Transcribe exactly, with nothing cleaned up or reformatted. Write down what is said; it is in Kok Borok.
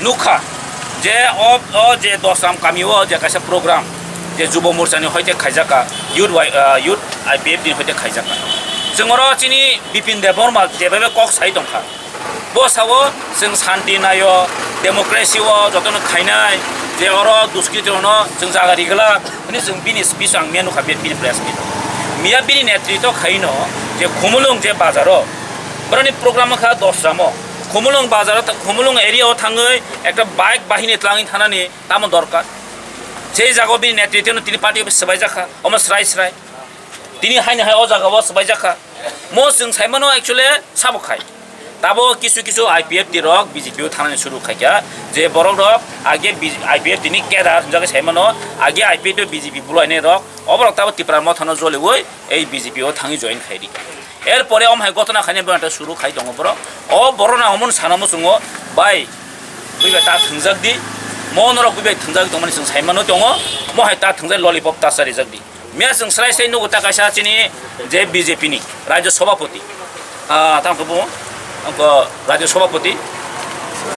Nukha je o, o je Dosram kami o je kaisa program je Jubo Morcha ni hoite khaijakha, Youth Y-, ah, Youth I P F ni hoite khaijakha. Chwng oro chini Bipin Debbarma jebabe kok sai tongkha. Bo sao chwng santi naio, democracy o jotono khainai, je oro duskritirokno chwng jaga rigwlak hwnwi chwng bini speech ang miya nukha, bini press meet. Miya bini netritw khaino je Khumulwng je bazaro, boroni program wngkha Dosramo. Khumulwng bazaro tha-, Khumulwng area o thangwi ekta bike bahini tlangwi thanani tamo dorkar. Je jagao bini netritwno tini party office swbaijakha, omo srai srai. Tini haino hai o jagao swbaijakha. Mo chwng saimano actually sabo khai. Tabo kisu kisu I P F T rok B J P o thanani suru khaikha. Je borok rok age B-, I P F T ni cadre hinjagwi saimano, age I P F T o B J P bulainai rok, oborok tabo Tipra Mothano joliwi ei B J P o thangwi join khaidi. Erpore omo hai gotona khainai bo suru khai tongo borok. O borok na omo sana muchungo, bai, buibai ta thwngjak di. Mo norok buibai thwngjak tongmani chwng saimano tongo. Mo hai ta thwngjak lollipop ta charijak di. Miya chwng srai srai nugo ta kaisa chini je B J P ni Rajya Sabhapati, ah, tamo khe bo, ongko Rajya Sabhapati,